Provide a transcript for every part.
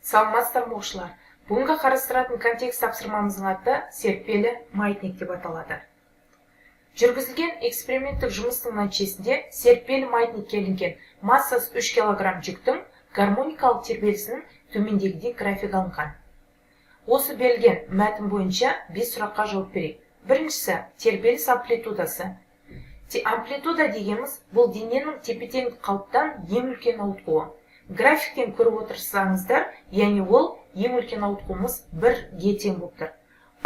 Саламатсыздар ма, оқушылар! Бүгінгі қарастыратын контекст тапсырмамыздың аты «Серіппелі маятник» деп аталады. Жүргізілген эксперименттік жұмыстың нәтижесінде серіппелі маятникке ілінген массасы 3 кг жүктің гармоникалық тербелісінің төмендегідей графигі алынған. Осы берілген мәтін бойынша 5 сұраққа жауап берейік. Біріншісі – тербеліс амплитудасы. Амплитуда дегеніміз – бұл дененің тепе-тең қалыптан ең үлкен ауытқуы. Графиктен көріп отырсаңыздар, яғни ол ең үлкен ауытқуымыз 1-ге тең болып тұр.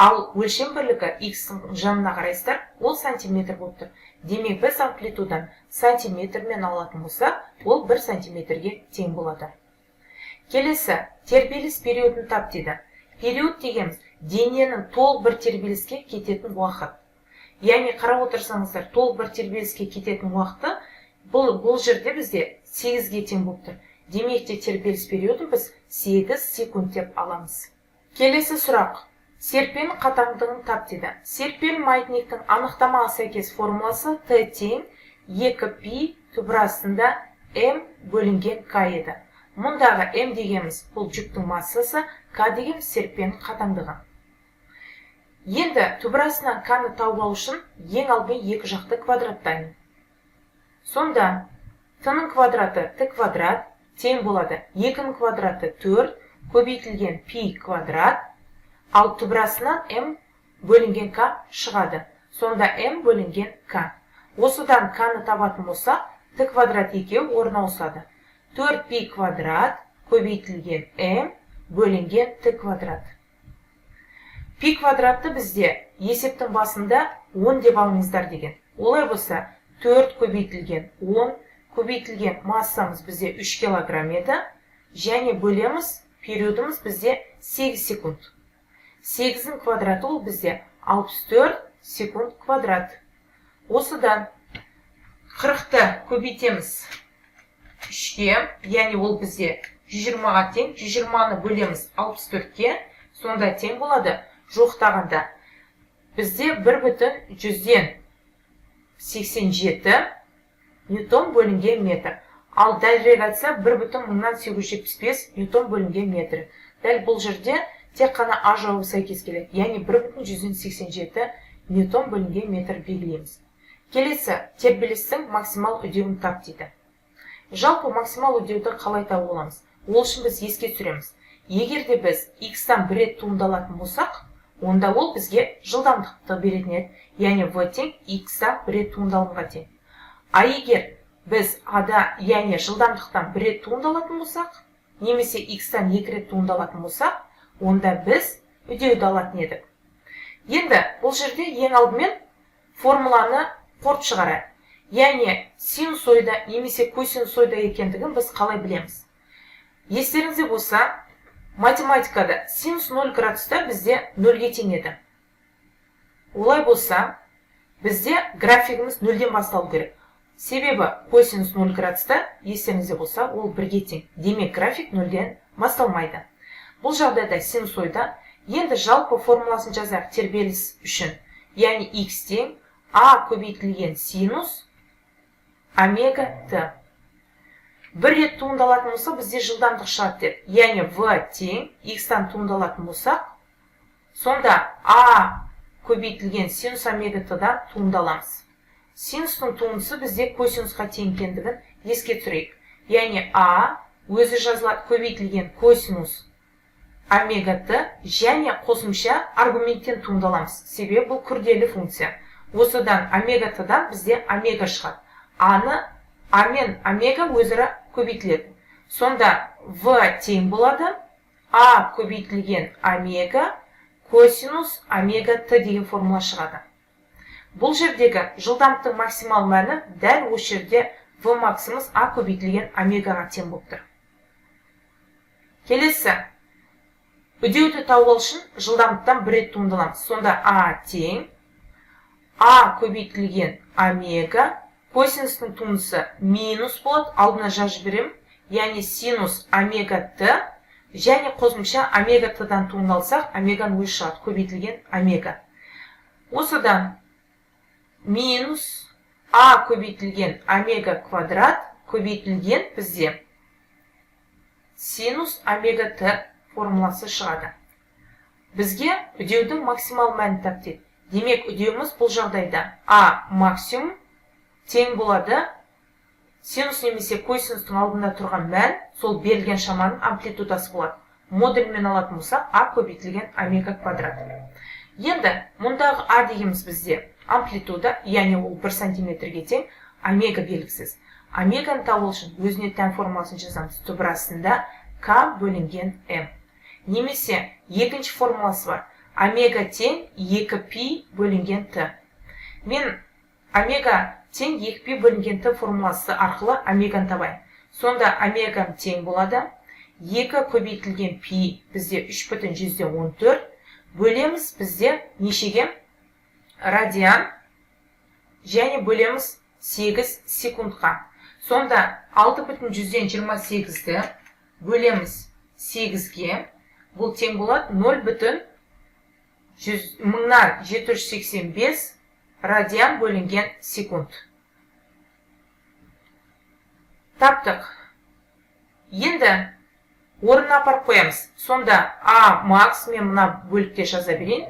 Ал өлшем бірлігі, x-ің жанына қарайсыздар, ол сантиметр болып тұр. Демек, біз амплитуданы сантиметрмен алатын болсақ, ол 1 сантиметрге тең болады. Келесі, тербеліс периодын тап дейді. Период дегеніміз – дененің толық бір тербеліске кететін уақыт. Яғни қарап отырсаңыздар, толық бір тербеліске кететін уақыты бұл жерде бізде 8-ге тең болып тұр. Демек те, тербеліс периодын біз 8 секунд деп аламыз. Келесі сұрақ. Серіппенің қатаңдығын тап дейді. Серіппелі маятниктің анықтамаға сәйкес формуласы Т тең 2 пи түбір астында М бөлінген К еді. Мұндағы М дегеніміз – бұл жүктің массасы, К дегеніміз – серіппенің қатаңдығы. Енді түбір астынан К-ны тауып алу үшін ең алдымен екі жақты квадраттаймын. Сонда Т-ның квадраты Т квадрат тең болады 2-нің квадраты 4 көбейтілген пи квадрат, ал түбір астынан М бөлінген К шығады. Сонда М бөлінген К. Осыдан К-ны табатын болсақ, Т квадрат екеу орын ауысады. 4 пи квадрат көбейтілген М бөлінген Т квадрат. Пи квадратты бізде есептің басында 10 деп алыңыздар деген. Олай болса, 4 көбейтілген 10 көбейтілген массамыз бізде 3 килограмм еді, және бөлеміз, периодымыз бізде 8 секунд. 8-дің квадраты ол бізде 64 секунд квадрат. Осыдан 40-ты көбейтеміз 3-ке, яғни ол бізде 120-ға тең. 120-ны бөлеміз 64-ке, сонда тең болады жуықтағанда бізде 1,87 ньютон бөлінген метр. Ал дәлірек айтса, 1,1875 ньютон бөлінген метр. Дәл бұл жерде тек қана А жауабы сәйкес келеді, яғни 1,87 ньютон бөлінген метр белгілейміз. Келесі, тербелістің максимал үдеуін тап дейді. Жалпы максимал үдеуді қалай тауып аламыз? Ол үшін біз еске түсіреміз: егер де біз x-тан бір рет туындалатын болсақ, онда ол бізге жылдамдықты беретін еді, яғни v тең x-тан бір рет туындалымға тең. А егер біз ада, яғни жылдамдықтан бір рет туындалатын болсақ немесе x-тан екі рет туындалатын болсақ, онда біз үдеуді алатын едік. Енді бұл жерде ең алдымен формуланы қорытып шығарайық, яғни синусоида немесе косинусоида екендігін біз қалай білеміз? Естеріңізде болса, математикада синус 0 градуста бізде нөлге тең еді. Олай болса, бізде графигіміз нөлден басталу керек, себебі косинус 0 градуста, естеріңізде болса, ол бірге тең. Демек, график нөлден басталмайды. Бұл жағдайда синусоида. Енді жалпы формуласын жазайық тербеліс үшін, яғни x тең а көбейтілген синус омега т. Бір рет туындалатын болса, бізде жылдамдық шығады деп, яғни в тең x-тан туындалатын болсақ, сонда а көбейтілген синус омега т-дан туындаламыз. Синустың туындысы бізде косинусқа тең екендігін еске түсірейік, яғни а өзі жазылады, көбейтілген косинус омега т және қосымша аргументтен туындаламыз, себебі бұл күрделі функция. Осыдан омега т-дан бізде омега шығады. Аны, а мен омега өзара көбейтіледі. Сонда в тең болады а көбейтілген омега косинус омега т деген формула шығады. Бұл жердегі жылдамдықтың максимал мәні дәл осы жерде в максимыз а көбейтілген омегаға тең болып тұр. Келесі, үдеуді тауып алу үшін жылдамдықтан бір рет туындаламыз. Сонда а тең а көбейтілген омега, косинустың туындысы минус болады, алдына жазып жіберемін, яғни синус омега т және қосымша омега т-дан туындалсақ, омеганың өзі шығады, көбейтілген омега. Осыдан минус а көбейтілген омега квадрат көбейтілген бізде Синус омега т формуласы шығады. Бізге үдеудің максимал мәнін тап дейді. Демек, үдеуіміз бұл жағдайда А максимум тең болады синус немесе косинустың алдында тұрған мән, сол берілген шаманың амплитудасы болады. Модульмен алатын болсақ, А көбейтілген омега квадрат. Енді мұндағы А дегеніміз бізде амплитуда, яғни ол 1 сантиметрге тең, омега белгісіз. Омеганы табу үшін өзіне тән формуласын жазамыз. Түбір астында К бөлінген М. Немесе екінші формуласы бар. Омега тең 2π бөлінген Т. Мен омега тең 2π бөлінген Т формуласы арқылы омеганы табайын. Сонда омегам тең болады. 2 көбейтілген пи бізде 3,14 бөлеміз бізде нешеге? Радиан және бөлеміз 8 секундқа. Сонда 6,28-ді бөлеміз 8-ге. Бұл тең болады 0,785 радиан бөлінген секунд. Таптық. Енді орнына апарып қоямыз. Сонда А макс, мен мына бөлікте жаза берейін,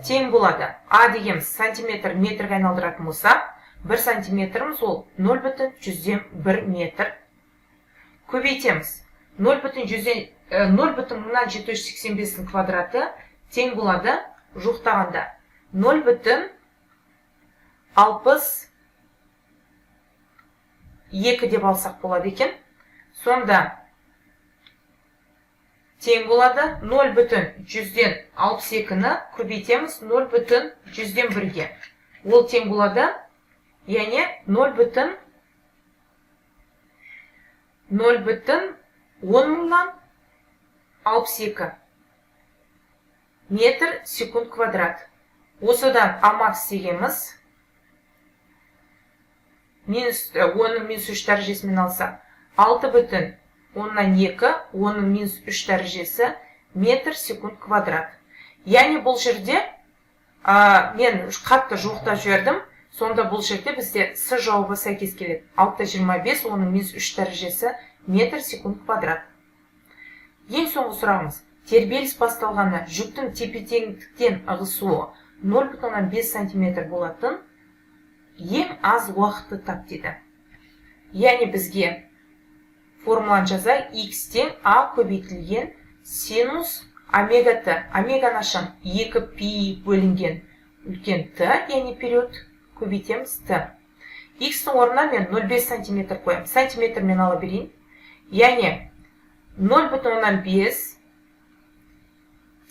тең болады. А дегеніміз сантиметр метрге айналдыратын болсақ, 1 сантиметріміз ол 0,1 метр. Көбейтеміз. 0,785-дің квадраты тең болады жуықтағанда 0,62 деп алсақ болады екен. Сонда тең болады 0,62-ні көбейтеміз 0,1-ге. Ол тең болады, яғни 0,010 062 метр секунд квадрат. Осыдан А макс дегеніміз минус 10-3 дәрежесімен алсақ, 6,2 10-3 дәрежесі метр секунд квадрат. Яғни бұл жерде мен қатты жуықтап жібердім. Сонда бұл жерде бізде С жауабы сәйкес келеді. 6,25 10-3 дәрежесі метр секунд квадрат. Ең соңғы сұрағымыз. Тербеліс басталғаны жүктің тепе-теңдіктен ығысуы 0,5 сантиметр болатын ең аз уақытты тап дейді. Яғни бізге формуланы жазайық. X тең А көбейтілген синус омега Т. Омеганы ашам 2π бөлінген үлкен Т, яғни период, көбейтеміз Т. X-тің орнына мен 0,5 сантиметр қоямын. Сантиметрмен ала берейін. Яғни 0,5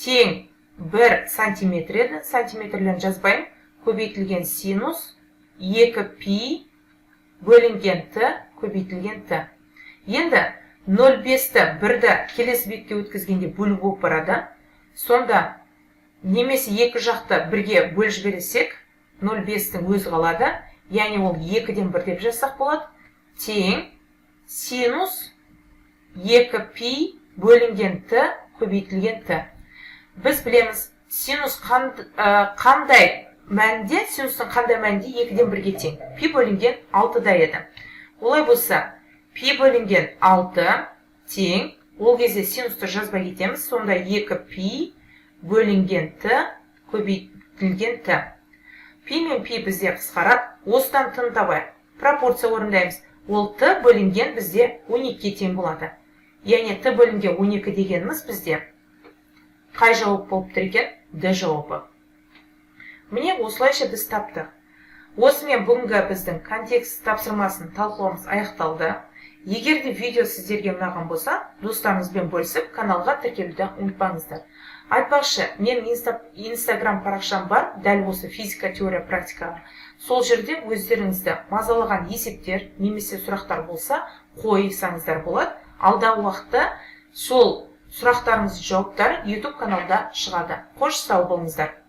тең 1 сантиметр еді. Сантиметрлерін жазбаймын. Көбейтілген синус 2π бөлінген Т көбейтілген Т. Енді 0,5-ті 1-ді келесі бетке өткізгенде бөлу болып барады. Сонда немесе екі жақты бірге бөліп жіберсек, 0,5-тің өзі қалады. Яғни ол 2-ден 1 деп жазсақ болады. Тең синус 2π бөлінген Т көбейтілген Т. Біз білеміз, синус қандай мәнде, синустың қандай мәнінде 2-ден 1-ге тең. Пи бөлінген 6-да еді. Олай болса, пи бөлінген 6 тең, ол кезде синусты жазбай кетеміз, сонда 2π бөлінген Т көбейтілген Т. Пи мен пи бізде қысқарады, осыдан Т-ны табайық. Пропорция орындаймыз. Ол Т бөлінген бізде 12-ге тең болады. Яғни Т бөлінген 12 дегеніміз бізде қай жауап болып тұр екен? Д жауабы. Міне, осылайша біз таптық. Осымен бүгінгі біздің контекст тапсырмасын талқылауымыз аяқталды. Егер де видео сіздерге ұнаған болса, достарыңызбен бөлісіп, каналға тіркелуді ұмытпаңыздар. Айтпақшы, менің Инстаграм парақшам бар, дәл осы физика, теория, практикаға. Сол жерде өздеріңізді мазалаған есептер немесе сұрақтар болса, қойсаңыздар болады. Алдағы уақытта сол сұрақтарыңыздың жауаптары YouTube каналда шығады. Қош, сау болыңыздар.